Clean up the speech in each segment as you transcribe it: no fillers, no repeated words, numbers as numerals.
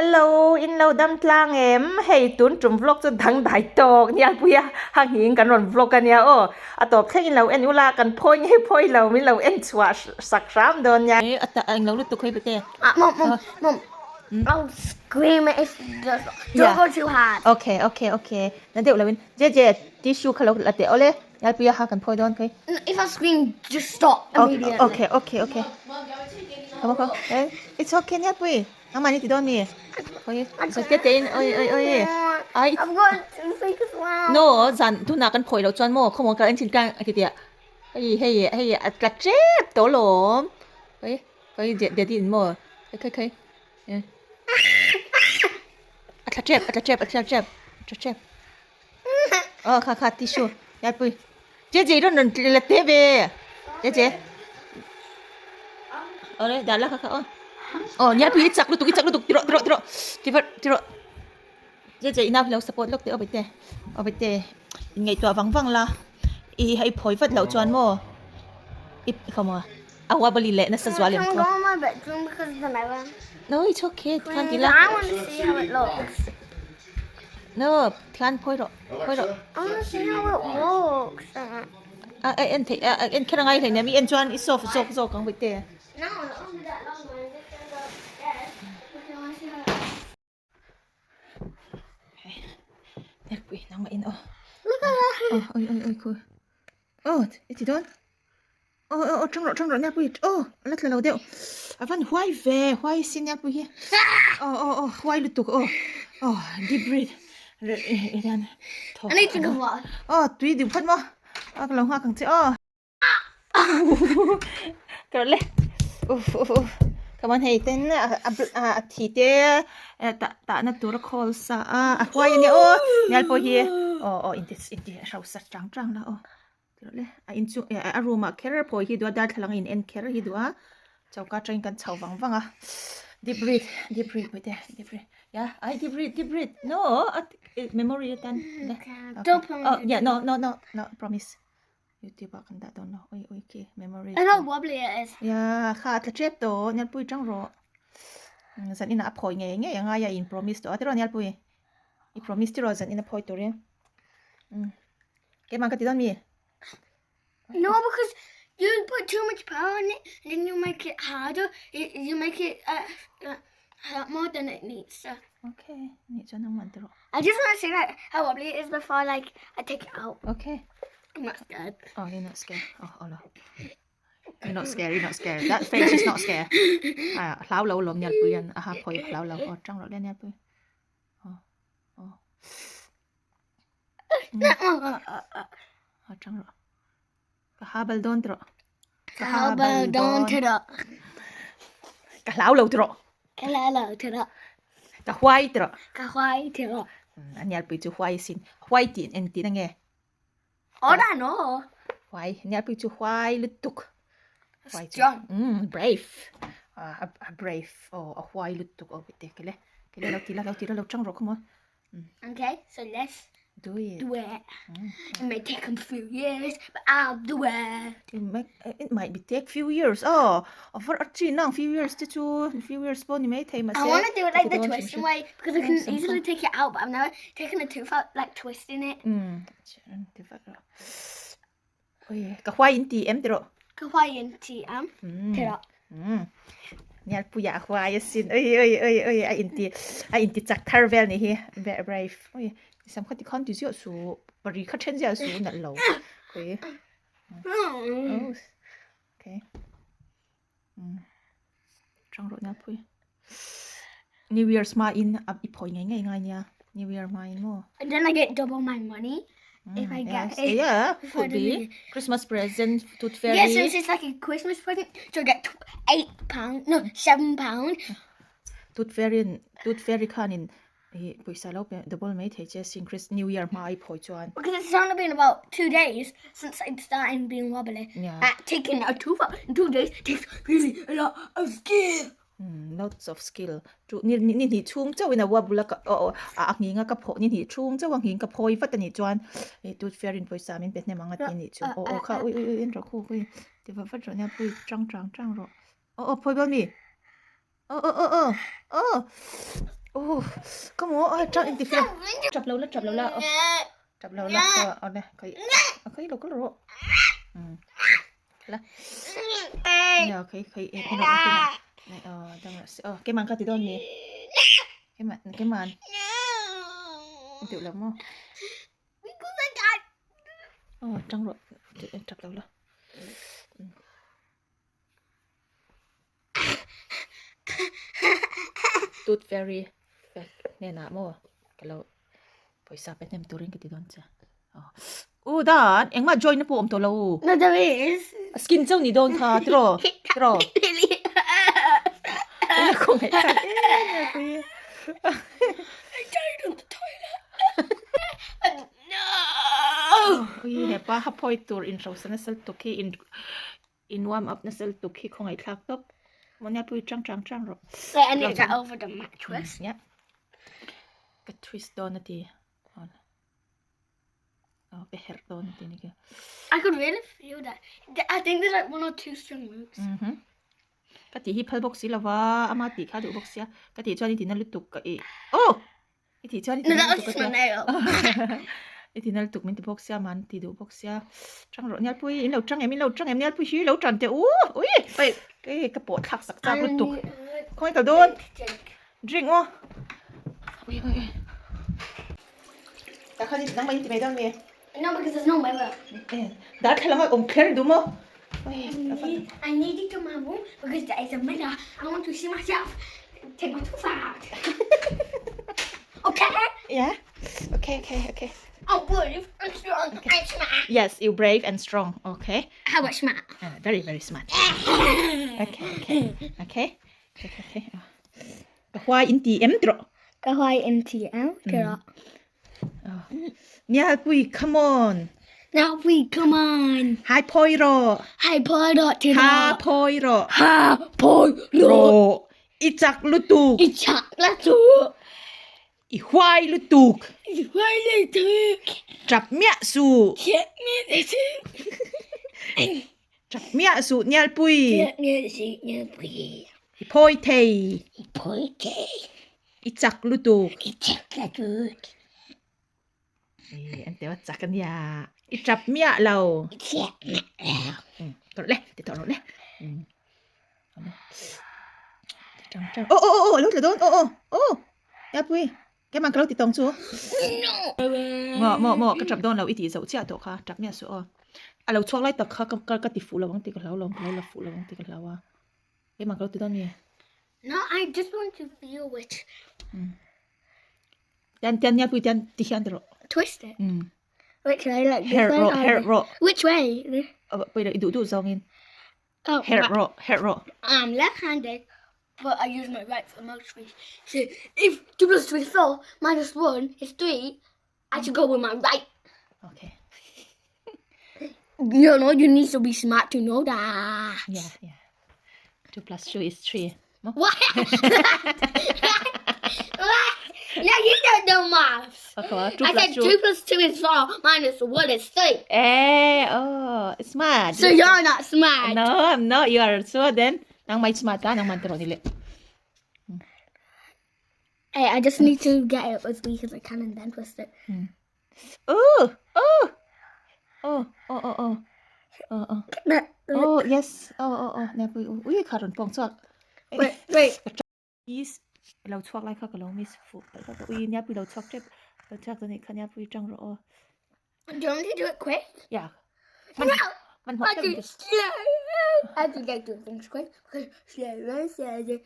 Hello, in lo dam tlang em? Hei tun tum vlog chu dangdai tawk Nialpuia ha nghing kan rawn vlog a nia aw. A tawp thleng in lo en ula kan phawi nge phawi lo min lo en chhuah sak hram dawn nia. E a ta eng lo lutuk hei bete. Ah mom mom mom I'll scream if don't go too hard. Okay okay okay na deuh lo in Jeje tissue kha lo la teh awle Nialpuia ha kan phawi dawn kei. If I scream just stop immediately. Okay okay okay. Come on it's okay Nialpui. Nangmah nih ti dawn mi? Oi, so te te in oi oi oi. Ai. I've got toothache as well. No, zan tunah kan phawi lo chuan maw khawmaw ka en thin ka ti tia. Hei hei hei a tla tep tawh lawm. Oi, oi daddy in maw. Khai khai khai. A tla tep, a tla tep, a tla tep. A tla tep. Oh, kha kha tissue. Ya pui. Che che ron ron la te ve. Che che. Ore da la kha kha oh. Oh, ya pui chak lutuk chak lutuk tiro tiro tiro. Ti var tiro. Che che ina lo support lok te obete. Obete. Ngai to wang wang la. I hei phoi vat lo chuan mo. I khamo. Awa bali le na sa zwalem ko. Can go in my bedroom because of the mirror. No, it's okay. Can't be la. I want to see how it looks. No, thian phawi rawh, phawi rawh. I wanna see how it looks. A a en theih a en kher angai hlei nia mi en chuan i soft zawk zawk ang bawihte. No, not only that long one. Just gonna go upstairs because I wanna see how it Nalpui nangmah in aw. Look at that. Aw oi oi oi khu. Aw i ti dawn. Aw aw aw tang rawh tang rawh Nialpui aw a la tla lo deuh a van huai ve huai si Nialpui hi aw aw aw huai lutuk aw aw deep breath hian thaw aw tui duh phawt maw a ka lo nghak ang che aw ka le uff uff uff come on hei ten a thi te tah tahna tur a khawl sa a a huai ania aw Nialpui hi aw aw inti inti hausa chang chang la aw. Tih le a in chu a room ah kher phawi hi duh a darthlalang in en kher hi duh a choka atangin kan chho vang vang a deep breath deep breath pawh te deep breath ya ai deep breath deep breath no memory atan oh yeah no no no no promise youtube ah kan dah dawn lo oi oi khi memory I know wobbly it is ya kha a tla tep tawh Nialpui tang rawh zan inah a phawi ngei ngei angai a in promise tawh a tiraw Nialpui i promise tiraw zan ina phawi turin Keimah ka ti dawn mi? No, because you put too much power on it, and then you make it harder. You, you make it uh, uh, hurt more than it needs to. Okay, ni chuan nang man tiro. I just want to see like how wobbly it is before like I take it out. Okay. I'm not scared. Oh, you're not scared. Oh, oh no. You're not scared, you're not scared. That face is not scared. Ah, hlau lo lom nial pui an aha phoi hlau lo. Oh, tang ro le nial pui. Oh, oh. A tang rawh. Ka ha bal dawn tawh. Ka ha bal dawn tawh. Ka hlau lo tawh. Ka hlau lo tawh. Ka huai tawh. Ka huai tawh. A nialpui chu huai sin. Huai tih eng tihna nge? All I know. Huai. Nialpui chu huai lutuk. Huai chu. Strong. Brave. A brave. Oh, a huai lutuk. Oh, te kele. Kele lo ti la lo ti la lo tang rawh come on. Okay, so let's do it. Do it. It may take a few years, but I'll do it. It might, it might be take few years. Oh, for a chi nang few years te chu few years pawh ni mai thei I want to do it like the twisting way because I can easily take it out, but I've never taken a tooth out like twisting it. Oi, ka huai in ti em tiro. Ka huai in ti em tiro. Nial puia huai asin. Oi oi oi oi a in ti a in ti chak thar vel ni hi. Brave. Oi, sam kha ti khan ti zia su. Pari kha then zia su nat lo. Koi. Oh. Okay. Trang ro na pui. New Year's ma in a i phoi ngai ngai ngai nia. New Year ma in mo. And then I get double my money if I get Yes. it. Yeah, If I could be. don't Christmas present, tooth fairy. Yeah, so it's just like a Christmas present. So I get £8, no, £7. Tooth fairy in tooth fairy khan in i pawisa lo pe double mai thei che sin Chris New Year hma i phawi chuan. Because it's only been about 2 days since I started being wobbly. Taking a tooth out in 2 days takes really a lot of skill. Lots of skill. Chu ni ni ni hnih chhung chauhin a wobble a ka aw a a nghing a ka phaw ni hnih chhung chauh a nghing ka phawi vat a nih chuan i tooth fairy in pawisa min pe hnem ang a ti a nih chu. Aw aw kha ui ui ui en rawh khu ui ti vat vat rawh nia pui tang tang tang rawh. Aw aw phawi dawn mi? Aw aw aw aw aw. Oh, come on, ah, tang inti fia. Tap lo la, tap lo la. Oh. Tap lo la. Oh, ne, kai. Kai lo kal ro. Mm. La. Ya, kai kai e ino ino. Ne, oh, dang ra se. Oh, ke man ka ti don ni. Ke man, ke man. Ti lo mo. Oh, tang ro. Tap lo la. Tooth fairy hnenah maw ka lo pawisa pe hnem turin ka ti dawn che u dan engmah join na pawh awm tawh lo u No there is a skin chauh ni dawn kha tiraw tiraw ila khawngaih tak em em pui I died on the toilet no ui hepa ha phawi tur inhrosa nasa lutuk hi in In warm up nasa lutuk hi khawngaih thlak tawp. Mawnia pui tang tang tang rawh. Wait, I need to get over the mattress. Yeah. Ka twist dawn a ti. Oh, ka herh dawn a ti ni ka. I could really feel that. I think there's like one or two string moves. Mm-hmm. Ka ti hi phal bawk si lova, ama ti kha duh bawk sia. Ka ti chuan i ti na lutuk ka i. Oh! I tih chuan i ti nal tuk a tia. I ti nal tuk min ti bawk sia man ti duh bawk sia. Tang rawh Nialpui in lo tang em in lo tang em Nialpui hi lo tan teh u. Ui! Kei ka pawh thlak sak chak lutuk. Khawngaih kal dawn. Drink aw. Ui ui ui. Tah khan nangmah in ti mai dawn mi? No because there's no mirror. Darthlalang a awm kher duh maw? I need it to my room because there is a mirror. I want to see myself. Take my tooth out. Okay? Yeah. Okay, okay, okay. I'm brave and strong okay. and smart. Yes, you're brave and strong. Okay. How about smart? Very, very smart. Okay, okay, okay. Okay, okay. Ka huai in ti em tro. Ka huai in ti em tro. Nialpui, come on. Nialpui, come on. Hai phawi rawh. Hai phawi rawh ti rawh. Ha phawi rawh. Ha phawi rawh. I chak lutuk. I chak lutuk. I huai lutuk. I huai lutuk. Tap miah suh. Tap miah suh. Tap miah suh Nialpui. Tap miah suh Nialpui. I phawi thei. I phawi thei. I chak lutuk. I chak lutuk. E, an teo chak ania. I tap miah lo. I tap miah lo. Tawrh le, ti tawrh le. Tang tang. Oh oh oh, lo tla dawn. Oh oh oh. Ya pui. Ke man ka lo ti tawng chu. Mo mo mo ka tap dawn lo i ti zo chiah tawh kha. Tap miah su aw. A lo chhuak lai tak kha ka ka ti fuh lo ang ti ka hlau lo, ka lo la fuh lo ang ti ka hlau a. Ke man ka lo ti dawn mi. No, I just want to feel it. Tian tian nia pui tian ti hian ti rawh. Twist it. Which way? Like this Herh way? rawh, or herh this- rawh. Which way? Pui lo i duh duh zawngin. Oh, Herh rawh, herh rawh. I'm left-handed, but I use my right for most things. So if 2 plus 2 is 4, minus 1 is 3, I should go with my right. Okay. You know, you need to be smart to know that. Yeah, yeah. 2 plus 2 is 3. What? What? Now you don't know maths. Okay, 2 I plus said 2. 2 plus 2 is 4, minus 1 is 3. Eh, oh, smart. So you're not smart. No, I'm not. You are. So then, nang may smart ka, nang man tiro nili. Hey, I just need to get it as weak as I can and then twist it. Oh, oh, oh, oh, oh, oh, oh, oh. Oh, yes. Oh, oh, oh. Nè, ui, ui, khá run pong chuak. Wait, wait. Is lo chuak lai kha ka lo miss fu. Ui, nia pui lo chuak tep. Lo chuak tu ni kha nia pui tang ro. Oh. Do you want me to do it quick? Yeah. No! Man ho I do slow. I do like doing things quick because slow and steady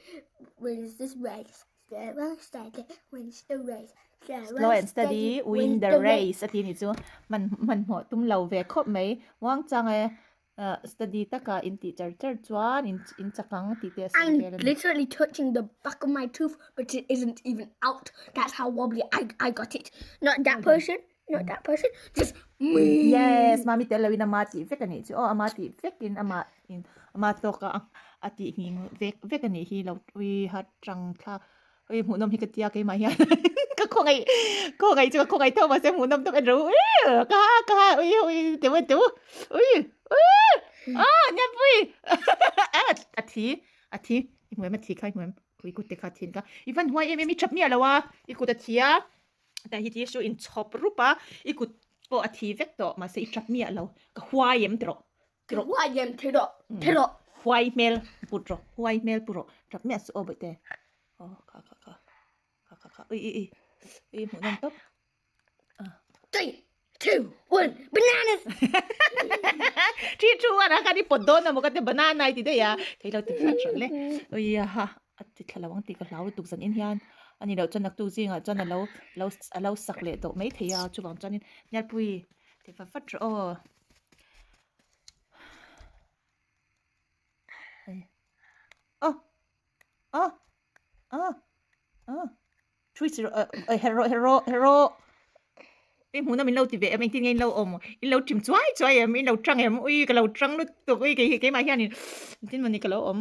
wins this race. Slow and steady wins the race. Slow and steady win the race a ti ni chu man man hmuh tum lo ve khawp mai muang chang e steady taka in tih char char chuan in in chak ang tih te a sawi I'm vel a ni. literally touching the back of my tooth but it isn't even out. That's how wobbly I I got it. Not that person, not that person, just me. Yes, mami tel loin ama tih vek a nih chu aw ama tih vek in ama in ama tawk a a tih nghing vek vek a nih hi lo ui ha tang thlak Ui hmuhnawm hi ka tia keimah hian ka khawngaih khawngaih chu ka khawngaih tho mahse hmuhnawm tawk en ro ui ka ha ka ha ui ui teu en teu ui ui ah Nyanpui a thi a thi i hmu em a thi kha i hmu em. I kut te kha thin ka. I van huai em em i tap miah lo a, i kut a thi a, tah hi tissue in chhawp rup a, i kut pawh a thi vek tawh mahse i tap miah lo. Ka huai em ti rawh. Ka huai em ti rawh, ti rawh. Huai hmel put rawh, huai hmel pu rawh. Tap miah suh aw bawihte. Aw kha kha kha. Kha kha kha. Ui ui ui. Ui hmuhnawm tawp. 3, 2, 1, bananas! 3, 2, 1, a khan i pawt dawn a maw ka ti banana i ti daih a, thei lo ti fat rawh le. Ui a ha, a ti thla lo ang tih ka hlau lutuk zan in hian a ni loh chuan naktuk zingah chuan a lo lo a lo sak leh tawh mai thei a, chuvang chuanin Hnialpui ti fat fat rawh aw. Aw aw aw aw. Thui chi rawh eh her rawh her rawh her rawh i hmuhna min lo ti ve em engtin nge in lo awm in lo chim chuai chuai em in lo tang em ui ka lo tang lutuk ui kei hi keimah hianin engtin mawni ka lo awm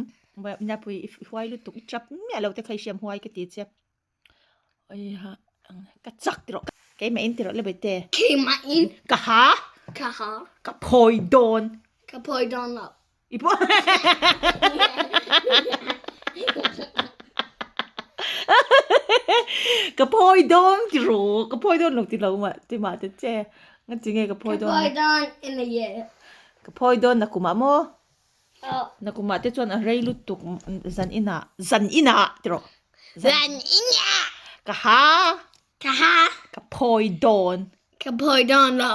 Napui i huai lutuk i tap miah lo te kha i hriam huai ka ti che ui ha ka chak ti rawh keimah in ti rawh le bawihte keimah in ka ha ka ha ka phawi dawn ka phawi dawn lo I pawh Ka phawi dawn ti rawh, ka phawi dawn lo ti lo mah ti mah ta che. Nga chi nge ka phawi dawn? Ka phawi dawn in a year. Ka phawi dawn na kumah maw? Na kumah te chuan a rei lutuk zan inah, zan inah ti rawh. Zan inah. Ka ha. Ka ha. Ka phawi dawn. Ka phawi dawn lo.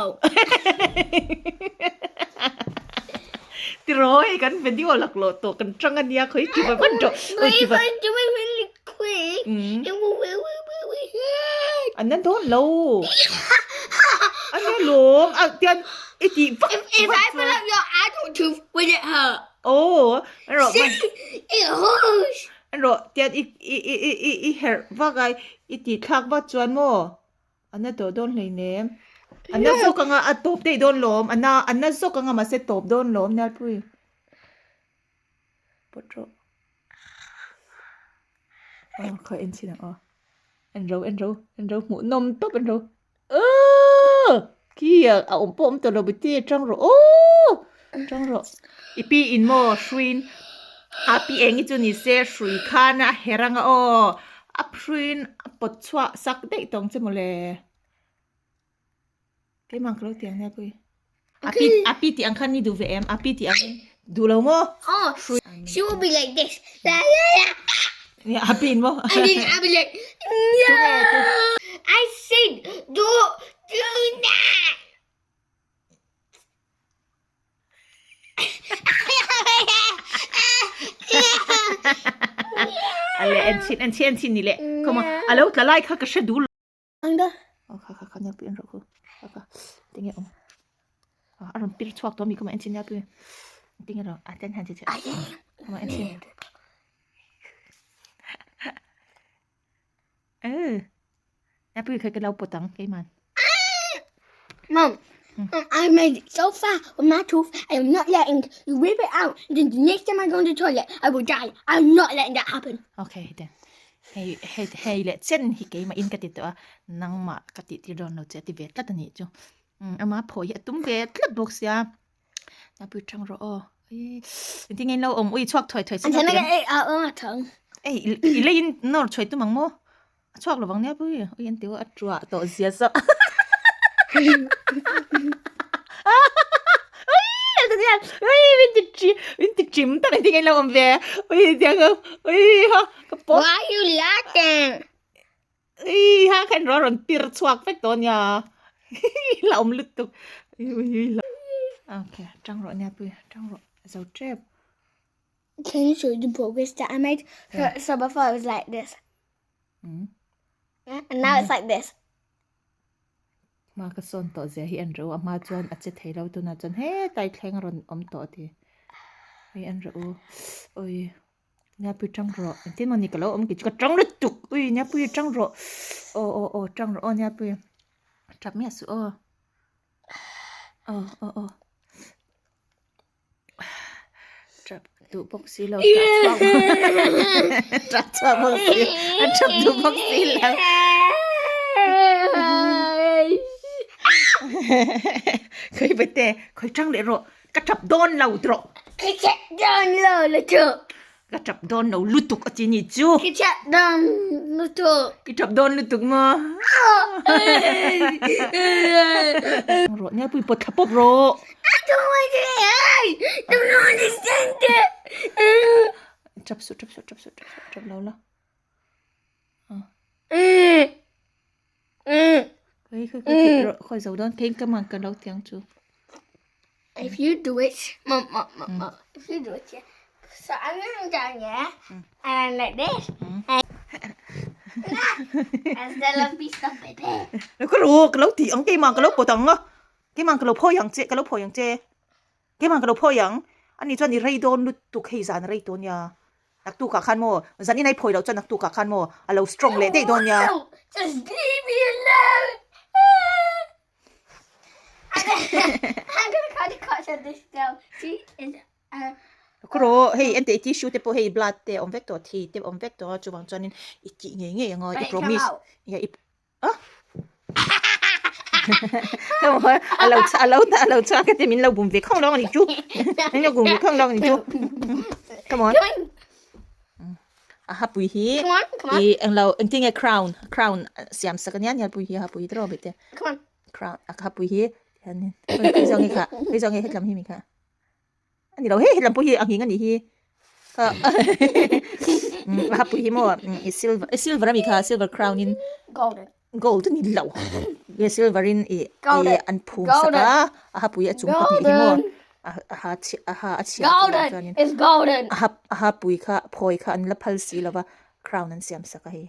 Tiraw hei kan video laklawh tawh kan tang a nia khawi ti va van tawh. But if I do it really quick, it will will will will will hurt. An na dawn lo. A nia lawm. A tian i tih vak If if I put up your adult tooth, will it hurt? Oh, rawh. See, it hurts. Rawh tian i i i i i herh vak a i tih thlak vak chuan maw? A na tawh dawn hleinem. A na zawk anga a tawp daih dawn lawm. A na a na zawk anga mahse tawp dawn lawm Nalpui. Pawt rawh. Aw khaw en chin ang aw. En ro en ro en ro hmuh nawm tawp en ro. Aww khi a awm pawh awm tawh lo bute tang rawh aww tang rawh. I pi in maw hruiin a pi eng hi chu ni se hrui khan a her anga aw a hruiin a pawt chhuah sak daih tawng che mawle keimah ka lo ti ang nia pui a pi a pi tih ang khan ni duh ve em a pi tih ang duh lo maw Oh, she will be like this. La la la. Nia a pi in maw And then I'll be like, no. I said, don't do that. A le en chin en chin en chin ni le come on a lo tla lai kha ka hre dul Anga oh kha kha kha nia pui en rawh khu kha kha tinge awm a rawn pir chhuak tawh a mi come on en chin nia pui tinge rawh a ten han che che come on en chin eh nia pui kha ka lo pawt ang keiman Mom, I made it so far with my tooth. I am not letting you rip it out. Then the next time I go to the toilet, I will die. I'm not letting that happen. Okay, then. Hei, hei, hei le chen hi keimah in ka ti tawh a, nangmah ka tih tir dawn lo che a ti ve tlat a nih chu. Ama phawi hi a tum ve tlat bawk sia. Napui tang rawh aw. Engtin nge in lo awm ui chhuak thuai thuai se. An a tongue. Ei, i leiin nawr chhuai tum ang maw? A chhuak lovang nia pui ui an tiu a tuah tawh zia zawk ui min ti chi min ti chim tak engtin nge in lo awm ve ui tiang ui ha ka pawt Why you laughing? Ui ha khan rawn rawn pir chhuak vek tawh nia la awm lutuk ui ui ui okay tang rawh nia pui tang rawh zo tep Can you show the progress that I made? So, so before it was like this. Mm. Yeah, and now it's like this. Ma ka sawn tawh zia hi an ro a hma chuan a che thei lo tunah chuan hetlai thleng a rawn awm tawh ti. Ui an ro u. Ui Niapui tang rawh. Engtin maw ni ka lo awm ki chu ka tang lutuk. Ui Niapui tang rawh. Aw aw aw tang rawh aw Niapui. Tap miah suh aw. Aw aw aw. Tap duh bawk si lo tah chhuak tah chhuak bawk si a tap duh bawk si lo khawi bete khawi tang leh rawh ka tap dawn lo tawh Ka tap dawn lo lutuk. Ka tap dawn lo lutuk a ti ni chu. Ka tap dawn lutuk. Ka tap dawn lutuk maw? Rawh nia pui pawt thla pawp rawh. I don't want to I don't understand it. Tap suh tap suh tap suh tap suh tap lo la. Khawi khawi khawi rawh khawi zo dawn phei ka man ka lo tiang chu. If you do it, mom, mom, mom, mom. If you do it, yeah. So I'm going down here, and I'm like this. And and then I'll be stuck baby. Ka ro ka lo ti ang keimah ka lo pawt ang a keimah ka lo phawi ang che ka lo phawi ang che keimah ka lo phawi ang ani chuan i rei dawn lutuk hei zan rei tawh nia Naktukah khan maw, zan inai phawi loh chuan naktukah khan maw a lo strong leh daih dawn nia. Just leave me alone. I'm gonna cut the cut of this girl. She is a Kuro, hei ente i tissue te pawh hei blood te a awm vek tawh, thi te a awm vek tawh a, chuvang chuanin i tih ngei ngei ang aw, i promise. Yeah, i Ah! A lo a lo a lo chhuak a ti min lo bum ve khawng lawng a ni chu. Min lo bum ve khawng lawng a ni chu. Come on. A hapui hi i eng lo engtin nge crown crown siam sak ania nia pui hi a hapui tiraw bete. Crown a hapui hi hianin hei zawng hi kha hei zawng hi hetlam hi mi kha. A ni lo he helam pawh hi a nghing a nih hi a hapui hi maw i silver i silver a mi kha silver crown in golden gold a ni lo nge silver in i i an phum sak a a hapui a chung pahnih hi maw a ha a ha a chhia golden it's golden a ha a hapui kha phawi kha an la phal si lo va crown an siam sak a hei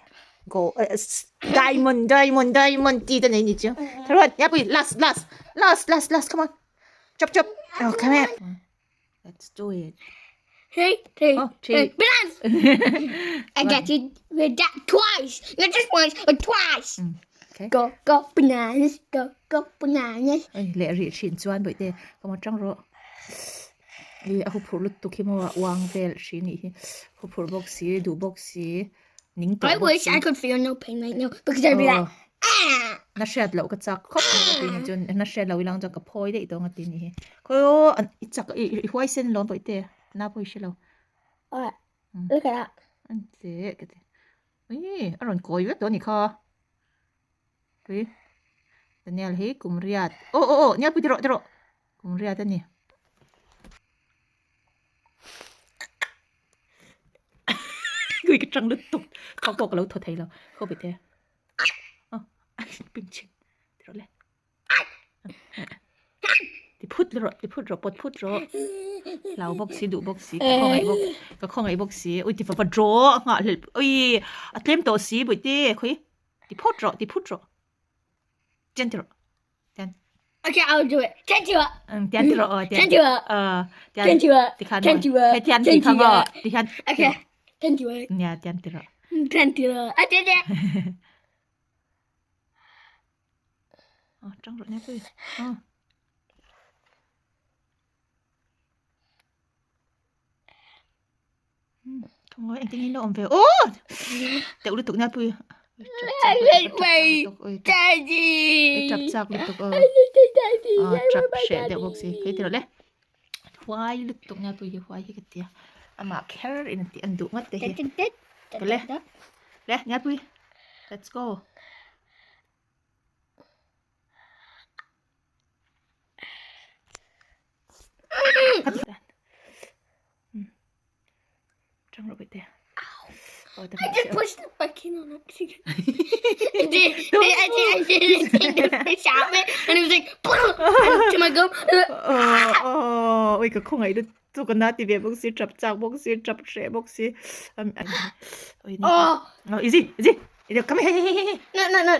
gold diamond diamond diamond tih te nei ni chu tharuat hapui last last last last last come on Chop chop. Oh, come here. Let's do it. Three, two, Oh, three. three. Bananas! I got you with that twice. Not just once, but twice. Okay. Go, go, bananas. Go, go, bananas. Ê, lẹ rỉ thin chuan bụi tê có một trăng rộ i a huphurh lutuk hi maw a uang vel hri nih hi huphurh bawk si duh bawk si ning tawh I bawk wish si I could feel no pain right now because I'd be like, Aw. ah! Na hriat loh ka chak khawp mai a ti ni chuan na hriat loh ilang chuan ka phawi daih dawn a ti ni hi khawi aw an i chak i i huai sen lawm pawh i te na pawh i hre lo Alright, look at that. An che ka ti ui a rawn kawi vek tawh a ni kha ui Daniel hi kum riat aw aw aw nia pui ti rawh ti rawh kum riat a ni. Kui ka tang lutuk thawk pawh ka lo thaw thei lo khaw bete aw ping chhin ti rawh le ti phut rawh ti phut rawh pawt phut rawh hlau bawk si duh bawk si ka khawngaih bawk ka khawngaih bawk si ui ti va draw a nghah hlelh ui a tlem tawh si bawihte khawi ti phut rawh ti phut rawh chen ti rawh. Tian. Okay, I'll do it. Ten to up. Tian ti rawh aw. Ten to up. Tian. Ten to up. Ti khan. Ten to up. He tian ti khan aw. Ti khan. Okay. Ten to up. Nia tian ti rawh. Ten to up. I did it. Aw, tang rawh nia pui. Aw. Thungawi engtin nge in lo awm ve aw teuh lutuk nia pui tap chak lutuk aw aw tap hreh deuh bawk si kei tiraw le huai lutuk nia pui hi huai hi ka tia amah kher in tih an duh ngawt te hi le le nia pui let's go. Tang rawh bete. I just pushed the fucking on accident. I did, I did, I did, I did the fish out of it, and it was like, to my gum. Oh, oi ka khawngaih lutuk chu ka na ti ve bawk si, tap chak bawk si, tap hreh bawk si. Oi ni. Oh. Oh, easy, easy. Come here, here, here, here. No, no, no.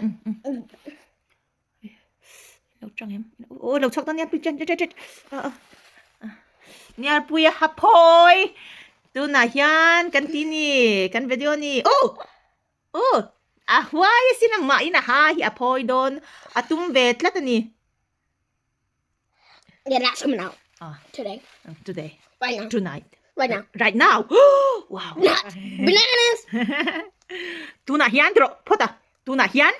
Lo tang em. Ôi lo chhuak ta nia pui chen chen chen. Nia pui a ha phawi. Tunah hian kan ti ni kan video ni. Oh! Oh! A huai a sin a mah in a ha hi a phawi dawn a tum ve tlat a ni. Yeah, that's coming out. Ah. Today. Today. Right now. Tonight. Right now. Right now. Wow. Not bananas. Tunah hian trawh phawt a. Tunah hian.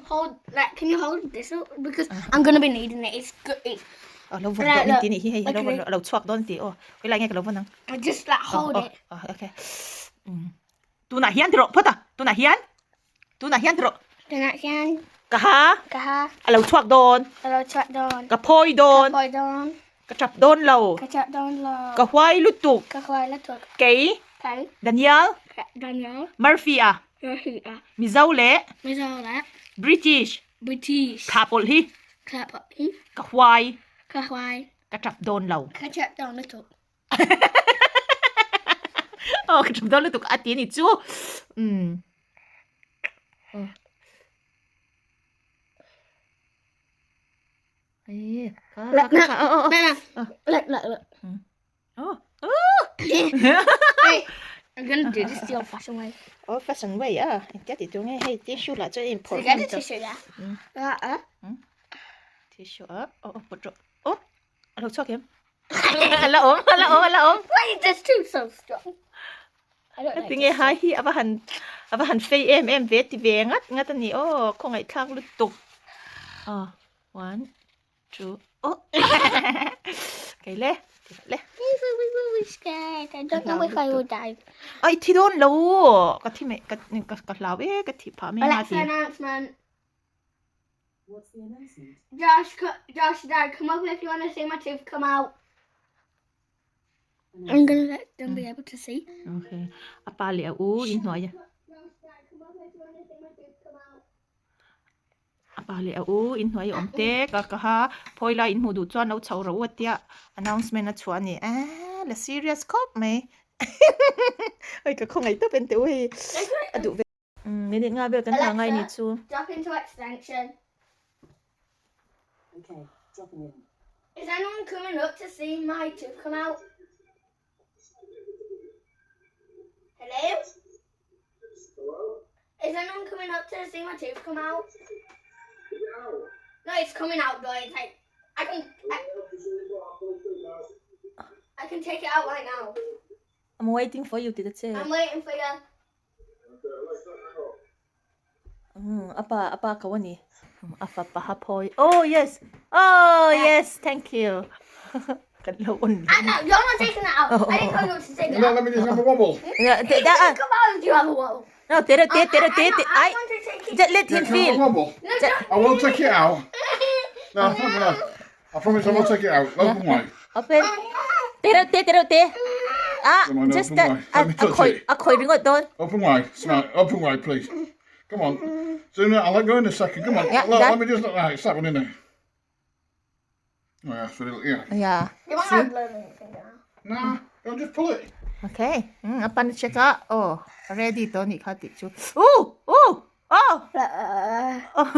Hold, like, can you hold this up? Because I'm gonna be needing it. It's good. It's... A lo vawn dawn ti nih hi hei a lo vawn a lo chhuak dawn ti aw khawi lai nge ka lo vawn ang. Just like hold it. Oh okay. Tunah hian ti rawh phawt a tunah hian tunah hian ti rawh. Tunah hian. Ka ha. Ka ha. A lo chhuak dawn. A lo chhuak dawn. Ka phawi dawn. Ka phawi dawn. Ka tap dawn lo. Ka tap dawn lo. Ka huai lutuk. Ka huai lutuk. Kei. Kei. Daniel. Daniel. Murphy a. Murphy a. Mizo leh. Mizo leh. British. British. Thla pawlh hi. Thla pawlh hi. Ka huai. Ka huai. Ka tap dawn lo. Ka tap dawn lutuk. Aw ka tap dawn lutuk a ti a ni chu. Umm. Ei, ka ka ka ka oh oh. Look, look, look. Oh. Oh. Hey, I'm gonna do this the old fashioned way. Old fashioned way ah. Engtia tih tur nge hei tissue lah chuan in phawrh hman tawh. Tissue lah. Ah. Tissue ah. Oh oh put rawh. Oh. A lo chhuak em? A la awm, a la awm, a la awm. Why is this too so strong? I don't like Tinge hai hi ava han ava han fei em em ve ti ve ngat ngat ani aw khawngaih thlak lutuk. Oh, one, two, oh. Kei le, ti le. I'm really scared. I don't know if I will die. Ai thi dawn lo. Ka thi me ka ka ka hlau e ka thi pha me nga Alexa ti. announcement. What's the announcement? Josh, Josh, Dad, come up if you want to see my tooth come out. I'm gonna let them be able to see. Okay. A pa leh a u in hnuai. A pa leh a u in hnuai a awm te ka ka ha phawi lai in hmuh duh chuan lo chho rawh u a tia announcement a chhuah a ni. Eee la serious khawp mai. Hei ka khawngaih tawp en teh u hei a duh ve. Minute nga vel kan hna ngai ni chu. Drop into extension. Okay, dropping in. Is anyone coming up to see my tooth come out? Hello? Hello? Is anyone coming up to see my tooth come out? Is it out? No, it's coming out though. It's like I can I, I can take it out right now. I'm waiting for you ti ta che. I'm waiting for you. Umm a pa a pa ko a ni. A fapa ha phawi oh yes oh yes thank you kan lo on Ah no you're not taking it out I didn't tell you to take it No out let me just have a wobble. Te da Come out you have a wobble no te te te te te I ai want to take it just let Yeah, him can I have feel a wobble? No don't I won't take it out. No, I'm not. I promise I won't take it out. Open wide. Open. Te reuh te, te reuh te. Ah, Come on, just open that. wide. A, Let me a touch khoi, it. a khoi ringawt dawn. Open wide. Smile. Open wide, please. Come on. Zoom out. I'll let go in a second. Come on. Yeah, Look, done. let me just look. Right, it's that one in there. Oh, yeah, so it'll- yeah. Yeah. You want to blow anything now Nah, don't just pull it. Okay. A pan check a. Oh, ready to ni kha ti chu. Ooh, ooh, oh. Oh.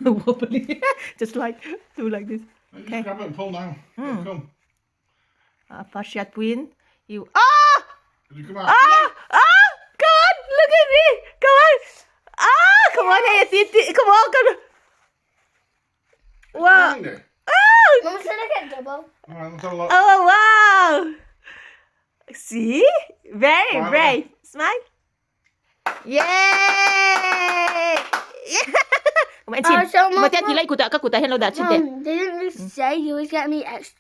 Wobbly. Just like do like this. Okay. Just grab it and pull now. Mm. Come. A pa hriat puiin you ah! Did you come out? Ah! Ah! Come on, look at me. Come on. Ah, come on. Hey, ti ti come on, come on. Wow. Find it. Mum said I get double. All right, let's have a look. Oh, wow. See? Very Smile. brave. Smile. Yay! Come on, Uh, so Mà Mum, te ti lai kuta ka kuta hen lo da chin te. Mum, didn't you say you was getting me extra?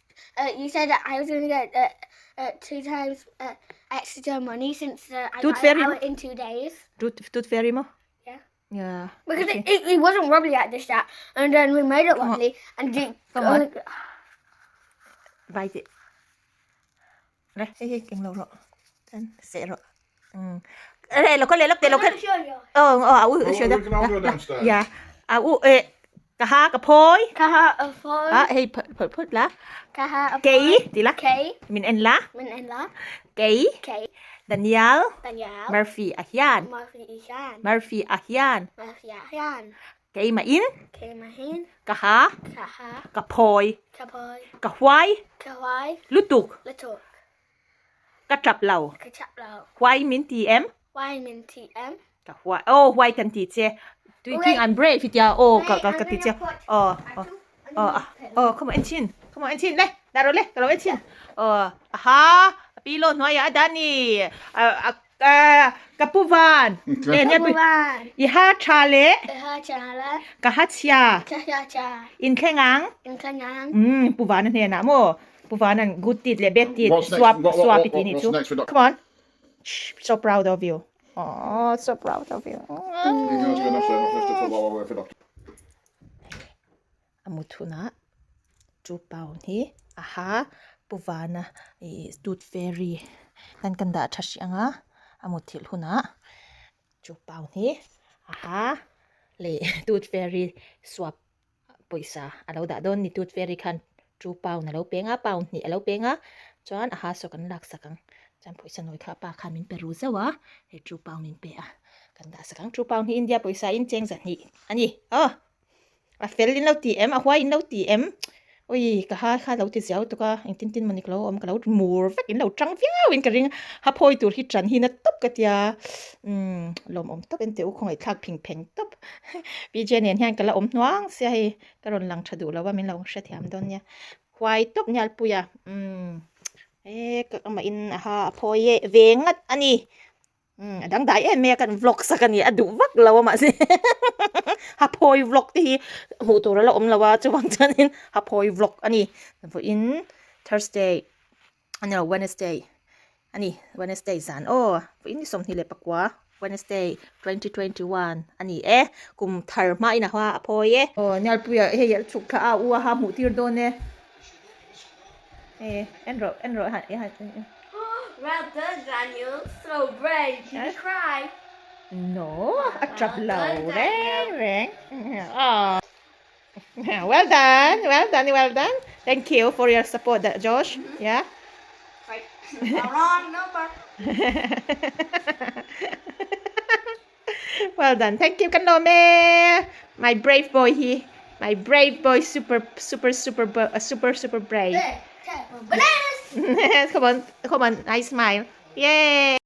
You said that I was going to get 2 times extra money since I Tooth got it fairy out in 2 days. Tooth tooth fairy mo? Yeah. Yeah. Because Okay. it, it, it wasn't wobbly at the start, and then we made it wobbly, and it Come on. Bite it. Re, hei hei keng lo rawh. Chuan seh rawh. Umm. Re lo kha le lawk teh lo kha. Oh, oh, a u Oh, sure da. we can all go downstairs. Yeah. A u eh ka ha ka phawi. Ka ha a phawi. Ah hei phawt phawt la. Ka ha a phawi. Kei ti la. Kei. Min en la. Min en la. Kei. Kei. Daniel. Daniel. Murphy a hian. Murphy a hian. Murphy a hian. Murphy a hian. Kei ma in. Kei ma hin. Ka ha. Ka ha. Ka phawi. Ka phawi. Ka huai. Ka huai. Lutuk. Lutuk. Ka tap lo. Ka tap lo. Huai min ti em? Huai min ti em? Ka huai. Oh, huai kan ti che. Do you think I'm brave? Ti tia. Oh, ka ka ka ti che. Oh, oh. Oh, oh, come on, Enchin. Come on, Enchin. Le, daro le, ka lo Enchin. Oh, aha. Pi lo hnuai ah Dani. A a ka pu van. Okay. Le, Ka pu van. I ha tha le. I ha ha chhia la. Ka ha chhia. Ka ha chhia. In thleng ang. In thleng ang. Umm Pu Vana hnenah maw? Pu Vana'n good deed leh bad deed swap swap i tih nih chu. Come on. So proud of you. Aww so proud of you. A mut hunah chu pound hi a ha Pu Vana ih tooth fairy kan kan dah tha hrih ang a, a mutthilh hunah chu pound hi a ha leh tooth fairy swap pawisa a lo dah dawn ni tooth fairy khan two pound a lo peng a pound hnih a lo peng a chuan a ha saw kan lak sak ang chuan pawisa nawi kha a pa khan min pe ru zauh a hei two pound min pe a kan dah sak ang two pound hi India pawisa in cheng zahnih a ni aw. A fel in lo ti em a huai in lo ti em ui ka ha kha lo ti ziau tuk a engtin tin mawni ka lo awm ka lo mur vek in lo tang viau in ka ring ha phawi tur hi tan hi na tawp ka tia umm lawmawm tawp en teh u khawngaih thlak phing pheng tawp PJ nen hian ka la awm hnuang sia hei ka rawn lang tha duh lo a min lo hrethiam dawn nia huai tawp Nialpuia umm e ka amah in a ha a phawi e ve ngat a ni. Umm a dangdai em mai a kan vlog sak a ni a duh vak lo a mahse ha phawi vlog te hi hmuh tur a la awm lo a chuvang chuanin ha phawi vlog a ni vawiin Thursday a ni lo Wednesday a ni Wednesday zan aw vawiin ni 24 Wednesday 2021 a ni e kum thar hmain a hma a phawi e. Aw Nialpuia hei a chhuk thla a u a ha hmuh tir dawn e. Eh, en rawh, en rawh, ha, ha. Well done, Daniel. So brave. Did you cry? No, a trap lo reng reng. Oh. Well done, well done, well done. Thank you for your support, Josh. Yeah. Right. Wrong number. Well done. Thank you kan lawm e. My brave boy hi. My brave boy super super super super super brave. Bananas. Come on, come on. Nice smile. Yay.